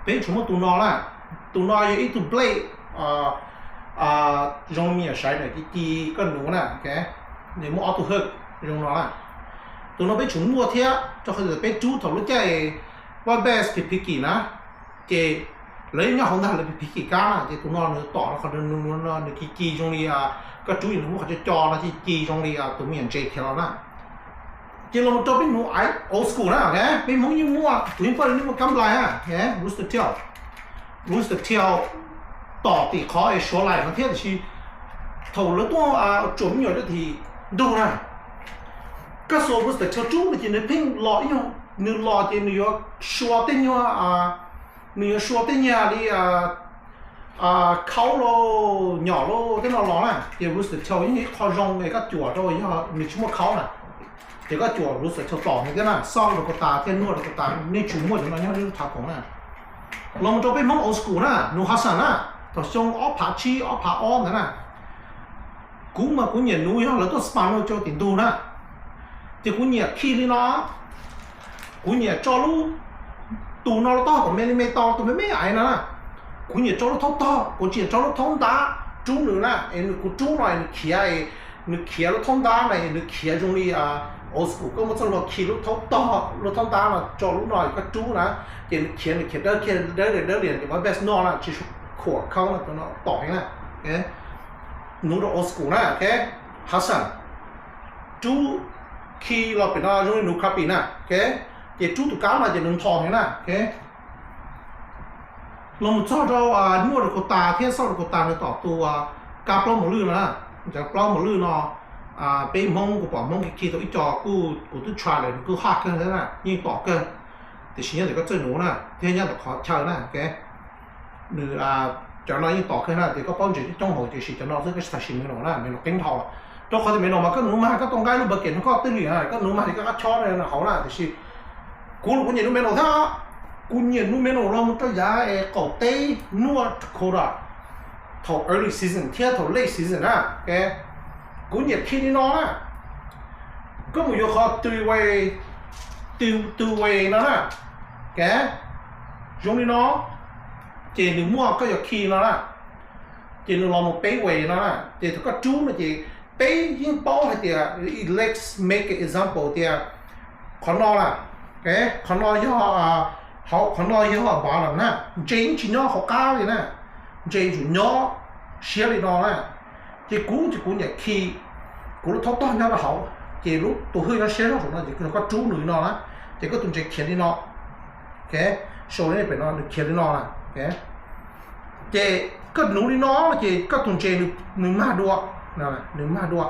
Peb tsuas muaj tus no na, tus no yog ib tug blade zoo me nyuam saiv na, ci ci koj nuv na, nws muaj ob tug hook zoo no na. Tus no peb tsuas muaj thiab rau qhov tias peb rub thaum lub caij White Bass Pig Piggy na, ces lawv yeej nyob hauv ntag, lawv Pig Piggy kab na, ces tus no nws tom no qhov nws ci ci zoo li koj rub nws muaj qhov co co no ci ci zoo li tus me nyuam ntses khiav los na. Ces los mus rau peb nuv old school na, peb Hmoob yeej muaj, tus yeej poj li nej muaj kab nplais na, rooster tail, rooster tail tom tim qhov es suav lais no thiab, tiam sis thaum lawv tuaj tsuam me nyuam rau tim ntug na, koj xuas rooster tail rub no ces nws pheej los ib nyuag, nws los ces nws yuav sua tej nyuag, nws yuav sua tej nyuag li khaub lauj, nyom lauj, tej no los na, ces rooster tail yeej yog ib qho zoo es koj cuam rau yog nws tsis muaj khaub na. Ces koj cuam rooster tail tom nws thiab na, xauj rau ko tas thiab nuaj rau ko tas, nej tsuas muaj cov no nyob lub thav koom na. Los mus rau peb Hmoob old school na, nuv Hudson na, thaum xyoo ob phav tsib ob phav ob ntawd na, kuv mas kuv nyiam nuv yog lawv tuaj spa no rau tim ntug na, ces kuv nyiam khi li no, kuv nyiam tso lub, tus no los tog kom me li me tau tus me me aiv no na, kuv nyiam tso lub thaub tog, kuv tsis nyiam tso lub thaub ntab rub nws na, es kuv rub no es nws khiav, nws khiav lub thaub ntab no es nws khiav zoo li old school, koj muaj txoj hlua khi lub thaub tog lub thaub ntab no tso lub no es koj rub na, ces nws khiav nws khiav dawb kiag dawb li dawb li ces White Bass noj na, tsis khuam khaub no, tom heev na. Nuv rau old school na, Hudson, rub khi los pem no zoo li nuv crappie na, ces rub tus kab no ces nws ntho heev na. Los mus txog rau nuaj rau ko tas thiab xauj rau ko tas nws tom tus kab plaub mos lwj no na. Cov plaub mos lwj no peb Hmoob kuv pom Hmoob khi khi tau ib co kuj kuv twb try lawm nws kuj haj kawg thiab na, yeej tom kawg, tiam sis nyob ntawm koj txawj nuv na thiab nyob ntawm qhov chaw na. Nws, cov no yeej tom kawg na, ces koj paub ntses coob coob hauv tiam sis cov no xwb koj tsis txhais siv me no na, me no qeeb dhau. Rau qhov tias me no mas koj nuv mas koj tau nqa lub bucket no koj twb li na, koj nuv mas ces koj qab chob hauv na, tiam sis kuv los kuv nyiam nuv me no thiab. Kuv nyiam nuv me no los mus rau yav es qaum teb nuaj Dakota, thaum early season thiab thaum late season na. Kuv nyiam khi li no na, koj mus yuav qhov three way, three way no na, zoo li no, ces nws muaj koj yuav khi no na, ces nws los mus peb way no na, ces thaum koj rub no ces peb yeej paub hais tias let's make an example tias qhov no na, qhov no yog, qhov no yog bottom na, ntses yeej tsis nyob hauv qab li na, ntses yuav nyob siab li no na, ces kuv ces kuv nyiam khi, kuv lub thaub tog nyob rau hauv, ces lub tus hwj nyob siab zog saum no ces koj rub nws li no na, ces koj tus ntses khiav li no, sau li pem no nws khiav li no na. Ces koj nuv li no ces koj tus ntses nws mag dua, nws mag dua,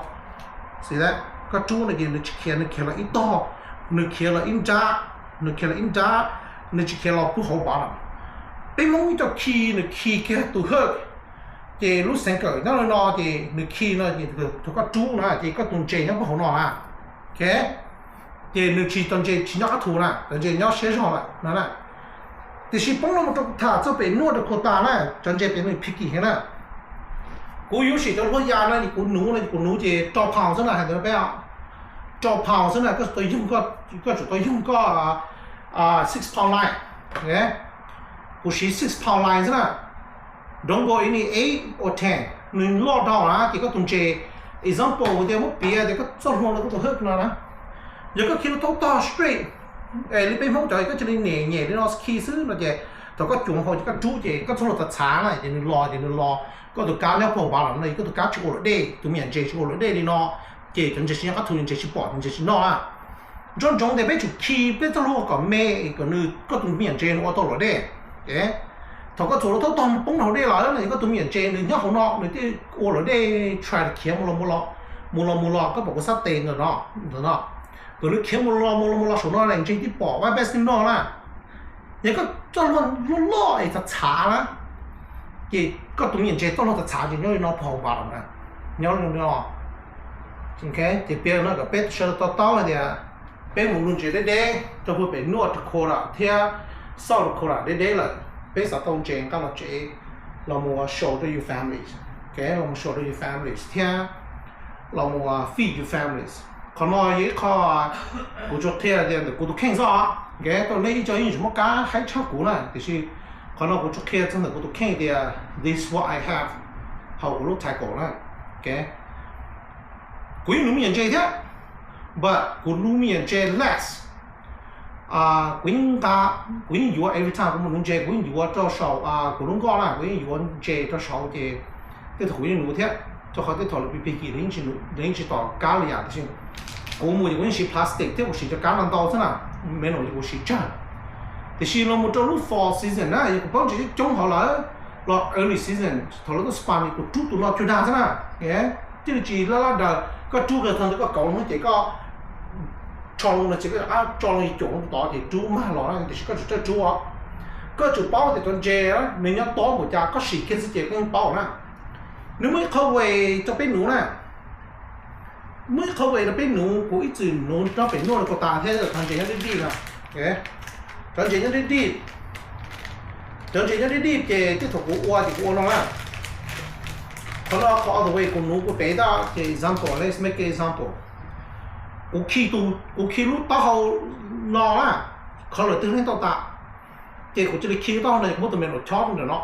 xij, koj rub no ces nws tsis khiav, nws khiav los ib tog, nws khiav los ib nrab, nws khiav los ib nrab, nws tsis khiav los puag hauv bottom. Peb Hmoob ib co khi nws khi kiag tus hwj, ces lub xeev kawm nyob li no ces nws khi no ces thaum koj rub na ces koj tus ntses nyob puag hauv no na. Ces nws tsis, cov ntses tsis nyob qab thu na, cov ntses nyob siab zog lawm no na. Tiam sis poob los mus rau kuv tham txog pem nuaj Dakota na, cov ntses pem nws picky heev na. Kuv yuav sim cov hlua ya no kuv nuv no kuv nuv ces rau pound xwb na, hais ntawd peb, rau pound xwb na, koj tsum tau yoog koj six pound line, kuv siv six pound line xwb na. Don't go any eight or ten, nws loj dhau na ces koj tus ntses, example tias muab piav tias koj txoj hlua no koj tus hwj no na, yog koj khi lub thaub tog straight li peb Hmoob cov koj cia li nyem nyem li no khi xwb no ces thaum koj cuam hauv ces koj rub ces koj txoj hlua txhav txhav na ces nws los ces nws los, koj tus kab nyob puag bottom no koj tus kab tsis ua luam dej, tus me nyuam ntses tsis ua luam dej li no, ces cov ntses tsis nyob qab thu, ntses tsis pom, ntses tsis noj na. Nco ntsoov tias peb tsum khi peb txoj hlua kom me, kom nws, koj tus me nyuam ntses nws ua tau luam dej. Thaum koj txuas lub thaub tog poob rau hauv dej lawm no koj tus me nyuam ntses nws nyob hauv no nws thiaj ua luam dej try khiav mus los mus los, mus los mus los, koj pom kuv xab tes ntawm no, ntawm no, kom nws khiav mus los mus los mus los saum no ntses thiaj pom, White Bass thiaj noj na. Yog koj txoj hlua loj loj es txhav txhav na, ces koj tus me nyuam ntses txoj hlua txhav txhav ces nyob li no puag hauv bottom na, nyob li no. Ces piav no kom peb sawv daws to taub hais tias peb mus nuv ntses deb deb rau puag pem nuaj Dakota thiab South Dakota deb deb lawm, peb xav tau ntses nqa los tsev los mus show rau your families, los mus show rau your families thiab los mus feed your families. Qhov no yog ib qho kuv tsuas qhia tias ntawm kuv tus kheej xwb os. Ok, tau nej ib co yeej tsis muaj kab haib tshaj kuv na, tiam sis qhov no kuv tsuas qhia txog ntawm kuv tus kheej tias this is what I have hauv kuv lub title na. Ok, kuv yeej nuv me nyuam ntses thiab, but kuv nuv me nyuam ntses less. Kuv yeej nqa, kuv yeej yuav every time kuv mus nuv ntses kuv yeej yuav rau saum kuv lub nkoj na, kuv yeej yuav ntses rau saud ces tej thaum kuv yeej nuv thiab, rau qhov tej thaum lawv pig pig kis lawv yeej tsis tom kab li yam, tiam sis kuv mus ces kuv yeej siv plastic thiab kuv siv cov kab no ntau xwb na, me no ces kuv siv tsawg. Tiam sis los mus rau lub fall season na yog kuv paub ntses coob coob hauv lawm, los early season thaum lawv tuaj spawning kuv rub tus no cuag dag xwb na. Thiaj li tsis laj laj daws, koj rub kiag txog ntawm koj kauv loo ces koj tso loo no ces koj tso loo cuam loo tod ces rub mag los na, tiam sis koj tsum txawj rub os. Koj tsum paub tias cov ntses nws nyob tob npaum cas, koj sim kiag xwb ces koj yeej paub na. Nws muaj ib qho way rau peb nuv na, muaj ib qho way rau peb nuv, kuv ib txwm nuv rau pem nuaj rau kuv tas thiab, cov ntses nyob dib dib na. Cov ntses nyob dib dib, cov ntses nyob dib dib ces tej thaum kuv ua ces kuv ua no na. Qhov no qhov other way kuv nuv kuv pem tau ces example, let's make an example. Kuv khi tus, kuv khi lub taub hau no na, color twg yeej tau tas, ces kuv cia li khi lub taub hau no ces kuv muab tus me num chob ntawm no,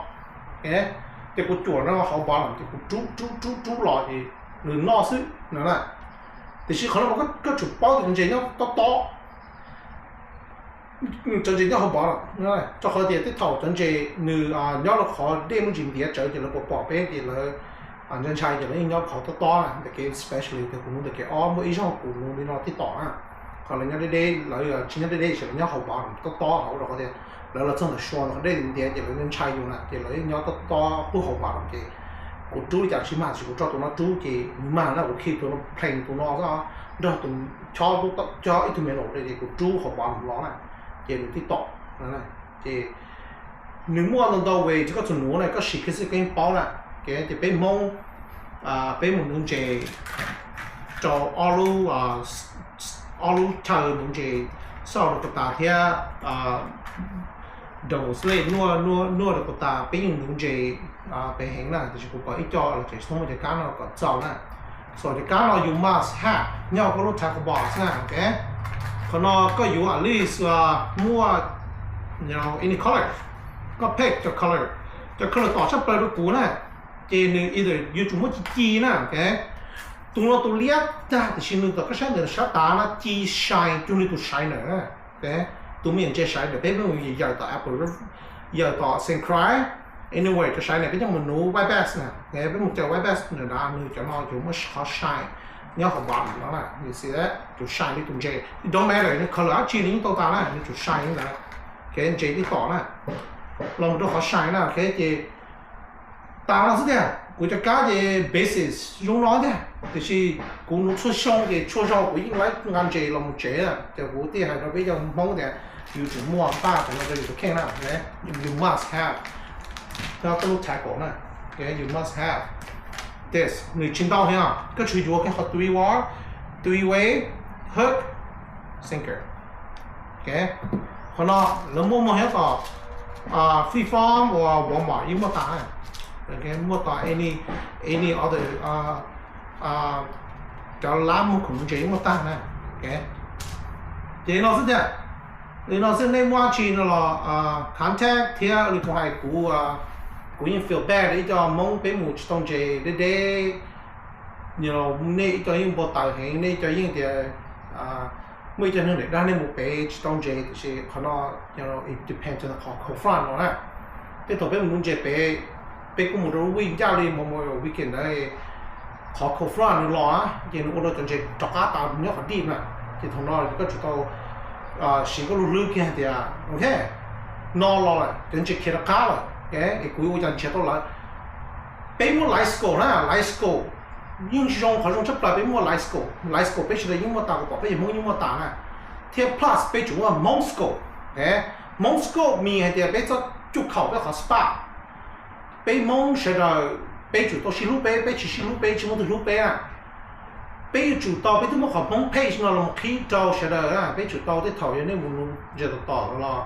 ces kuv cuam no hauv bottom ces kuv rub rub rub rub los ces nws noj xwb no na. Tiam sis qhov no koj tsum paub tias ntses nyob tob tob, cov ntses nyob hauv bottom, rau qhov tias tej thaum cov ntses nws nyob rau qhov dej muaj ntsis ntiav tsawv ces lawv puas pom peb ces lawv ntshai ntshai ces lawv yeej nyob qhov tob tob na, ntawm kev especially tias kuv nuv ntawm kev ob muaj ib zaug kuv nuv li no tib tom na, qhov lawv nyob deb deb, lawv tsis nyob deb deb tiam sis lawv nyob hauv bottom tob tob hauv rau qhov tias lawv los txog ntawm sua no qhov dej ntiav ces lawv ntshai yus na ces lawv yeej nyob tob tob qub hauv bottom ces kuv rub li cas tsis mag, tiam sis kuv tso tus no rub ces nws mag na, kuv khi tus no plees tus no xwb, nrog tus chob, chob ib tug me num ces kuv rub hauv bottom los na, ces nws tib tom. Ces nws muaj ntau ntau way ces koj txhua nuv na, koj sim kiag xwb koj yeej paub na. Ces peb Hmoob, peb mus nuv ntses rau ob lub, ob lub chaw nuv ntses, South Dakota thiab Devil's Lake, North Dakota, peb yeej nuv ntses pem heev na, tiam sis kuv pom ib co los tseem tsis tau muaj cov kab no kom txaus na. So cov kab no you must have nyob koj lub tackle box na, ok. Qhov no koj yuav at least muaj any color, koj pick cov color, cov color tom tshaj plaws rau kuv na, ces nws either yuav tsum muaj ci ci na, ok. Tus no tus liab tag tiam sis nws tom koj sab ntawm sab tav no ci shine cuag li tus shiner na, ok. Tus me nyuam ntses shiner peb mus yawm tom Apple, yawm tom Saint Croix, anyway cov shiner peb coj mus nuv white bass na, peb mus caw white bass na, nws cov no yuav muaj qhov shine nyob hauv bottom no na, you see that, yuav shine li tus ntses, don't matter nws color dab tsi nws yeej tau tas na, nws tsum shine li ntawd. Ok, ntses tib tom na, los mus rau qhov shine na, ok, ces tas no xwb tiag. Kuv cov kab ces basics zoo no tiag, tiam sis kuv nuv txhua xyoo ces txhua zaus kuv yeej laib nqa ntses los mus tsev, ces kuv thiaj hais rau peb cov Hmoob tias yus tsum muaj npaj cov no rau yus tus kheej na, you must have. Nyob koj lub tackle na, you must have this. Nws tsis ntau thiab, koj tsum yuav kiag qhov three way, three way hook, sinker. Ok, qhov no lawv muaj muaj nyob tom Fleet Farm uas Walmart yeej muaj tas, muaj tom any, any other, cov lab muag khoom nuv ntses yeej muaj tag na. Ok, ces li no xwb tiag. Li no xwb, nej muaj dab tsi no los contact thiab li kuv hais, kuv, kuv yeej feel bad ib co Hmoob peb mus tsis tau ntses deb deb. Nej ib co yeej npau taws heev, nej ib co yeej tias muaj ib co neeg daim dag nej mus pem tsis tau ntses, tiam sis qhov no it depends on qhov cold front no na. Tej thaum peb mus nuv ntses pem, peb kuj mus rau lub week ncaj li Memorial Weekend ntawd, qhov cold front nws los ces nws ua rau cov ntses rov qab tas nyob qhov deep na. Ces thaum no koj tsum tau siv koj lub hlwb kiag hais tias ok, no los lawm, cov ntses khiav rov qab lawm, es kuv yuav ua cas nrhiav tau lawv? Peb muaj light scope na, light scope yeej zoo, qhov zoo tshaj plaws peb muaj light scope. Light scope peb sawv daws yeej muaj tas, kuv pom peb cov Hmoob yeej muaj tas na, thiab plus peb tsum muaj Hmoob scope. Hmoob scope mean hais tias peb txhob cuj khaum peb qhov spot. Peb Hmoob sawv daws, peb tsum tau sib hlub peb, peb tsis sib hlub peb tsis muaj tus hlub peb na. Peb yuav tsum tau, peb twb muab qhov Hmoob page no los qhib rau sawv daws na, peb tsum tau tej thaum yog nej mus nuv ntses tom tom los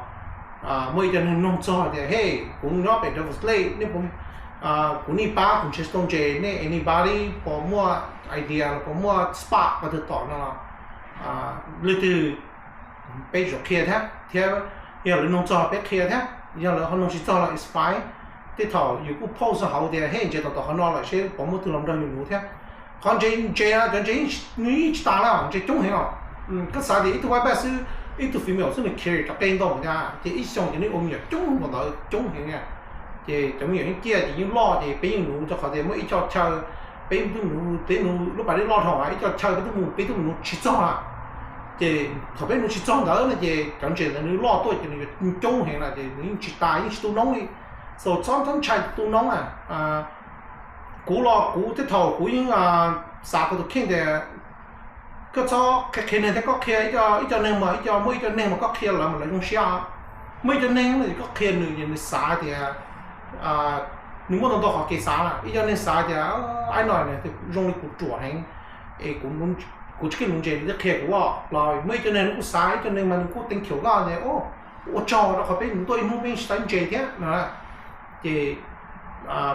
muaj ib co neeg nug txog tias hey, kuv nyob pem Devil's Lake, nej puas, kuv nij pab kuv nrhiav tsis tau ntses, nej anybody puas muaj idea los puas muaj spot qhov twg tom no los, leej twg peb yuav qhia thiab. thiab yog lawv nug txog peb qhia thiab, yog lawv ho nug tsis txog los it's fine. Tej thaum yus kuj post hauv tias hej ntses tom tom qhov no lawm seb puas muaj twg los nrog yus nuv thiab. Qhov ntses ntses no cov ntses nws yeej tsis tas na, ntses coob heev os. Koj xav tias ib tug white bass xwb, ib tug female xwb nws carry cov qe ntau thiab ces ib xyoo ces nws ua me nyuam coob npaum ntawd coob heev na. Ces cov me nyuam yeej ciaj ces yeej loj ces peb yeej nuv rau qhov tias muaj ib co chaw peb twb nuv, peb nuv lub pas dej loj dhau ib co chaw peb twb mus peb twb mus nuv tsis txog na. Ces thaum peb nuv tsis txog ntawd no ces cov ntses ntawd nws loj tuaj ces nws yuav coob heev na ces nws yeej tsis tas yeej tsis tu noob li. So txhob txhob ntshai tu noob na. Kuv los kuv tej thaum kuv yeej xav kuv tus kheej tias koj txhob qhia qhia neeg thiab koj qhia ib co neeg mas ib co muaj ib co neeg mas koj qhia lawv mas lawv zoo siab. Muaj ib co neeg no ces koj qhia nws ces nws xav tias nws muaj ntau ntau qhov kev xav na. Ib co neeg xav tias aib no zoo li kuv ruam heev es kuv tsis keej nuv ntses nws thiaj qhia kuv los muaj ib co neeg nws kuj xav, ib co neeg mas nws kuj teev khiv koj tias ua tsaug rau qhov peb nuv tuaj ib hnub peb tsis tau ntses thiab no. Ces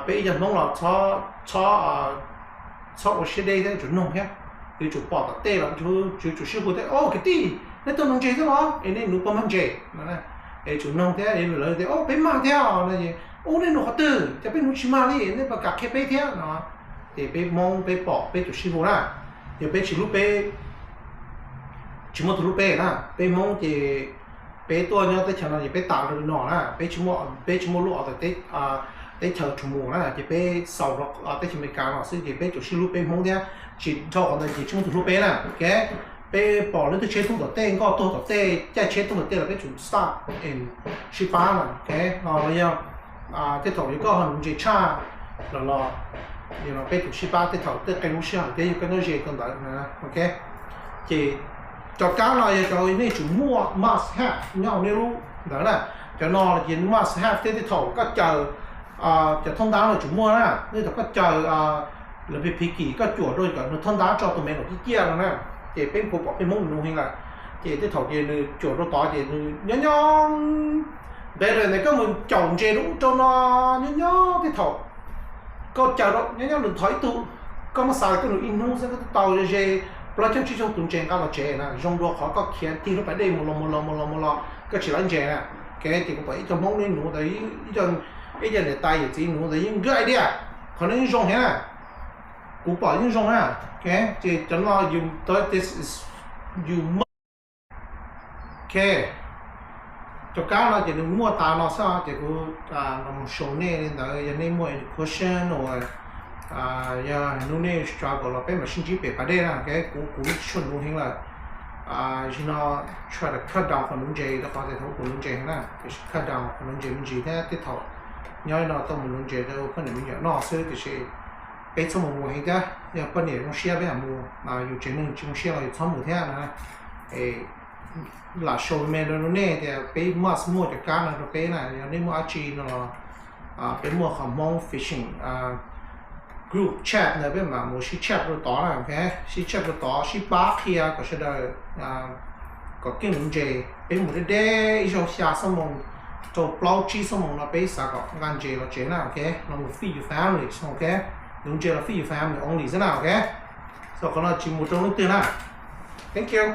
peb ib co Hmoob los txhob txhob ua siab deb thiab tsum noog thiab. Yuav tsum pom tom tej los yuav tsum sib hu tias o kwv tij, nej tuaj nuv ntses thiab los es nej nuv puas mag ntses no. Es tsum noog thiab lawv tias o peb mag thiab no es u nej nuv qhov twg, cas peb nuv tsis mag li, nej puas kam qhia peb thiab no. Ces peb Hmoob peb pom peb tsum sib hu na. Yog peb tsis hlub peb, tsis muaj tus hlub peb na. Peb Hmoob ces peb tuaj nyob teb chaws no ces peb tas rau li no na, peb tsis muaj, peb tsis muaj lub o teb chaws tsum mus na, ces peb xaus rau teb chaws Amelikas no xwb ces peb tsum sib hlub peb Hmoob thiab. Tsis dhau qhov ntawd ces tsis muaj tus hlub peb na. Ok, peb pom leej twg tsheb tuag tom tej, nkoj tuag tom tej, caij tsheb tuag tom tej los peb tsum stop and sib pab na. Ok, los yog tej thaum yog koj ho nuv ntses tshaj los los, peb tsum sib pab tej thaum tej qee lub sij hawm thiab yog koj nyob ze rau ntawd. Ok, ces cov kab no yog cov nej tsum muaj must have nyob hauv nej lub ntawd na. Cov no ces must have thiab tej thaum koj caw cov thoob ntab no tsum muaj na. Tej thaum koj caw lawv pig kim koj cuam rau kom nws thoob ntab tso tus me los ciaj ciaj no na. Ces peb kuj pom peb Hmoob nws nuv heev lawm. Ces tej thaum ces nws cuam rau tod ces nws nyob nyob better than koj mus caum ntses rau ub rau no. Nyob nyob tej thaum koj caw rau nyob nyob nws thov ib tug, koj muab xav koj nws ib hnub xwb koj twb tau ze plaub caug tsib caug tus ntses nqa los tsev na, zoo dua qhov koj khiav tig lub pas dej mus los mus los mus los mus los koj tsis lawv ntses na. Ok, ces kuv pom ib co Hmoob nws nuv ntawd, ib co niam tais yawm txiv nuv ntawd yeej good idea, qhov no yeej zoo heev na. Kuv pom yeej zoo na. Ok, ces cov no you, this is, you must. Ok, cov kab no ces nws muaj tas no xwb ces kuv los show nej li ntawd. Yog nej muaj any question uas yog hnub nej struggle los peb mam sib ntsib pem pas dej na. Ok, kuv kuv tsis tshua nuv heev lawm. Zim no try to cut down qhov nuv ntses rau qhov tias thaum kuv nuv ntses heev na, tiam sis cut down qhov nuv ntses me ntsis thiab tej thaum nyob no tau mus nuv ntses rau poj niam me nyuam noj xwb tiam sis peb txhob mus mus heev thiab, yog poj niam zoo siab peb mam mus, yus tsev neeg tsis zoo siab los yus txhob mus thiab na. Lam show me rau nej tias peb must muaj cov kab no rau peb na, yog nej muaj dab tsi no los peb muaj qhov Hmoob fishing group chat ntawd peb mam mus sib chat rau tod na. Ok, sib chat rau tod sib pab qhia kom sawv daws kom keej nuv ntses. Peb mus deb deb ib zaug xya xuab moos rau plaub tsib xuab moos no peb xav kom nqa ntses los tsev na. Ok, los mus feed your family. Ok, nuv ntses los feed your family only xwb na. Ok, so qhov no tsis mus rau leej twg na. Thank you.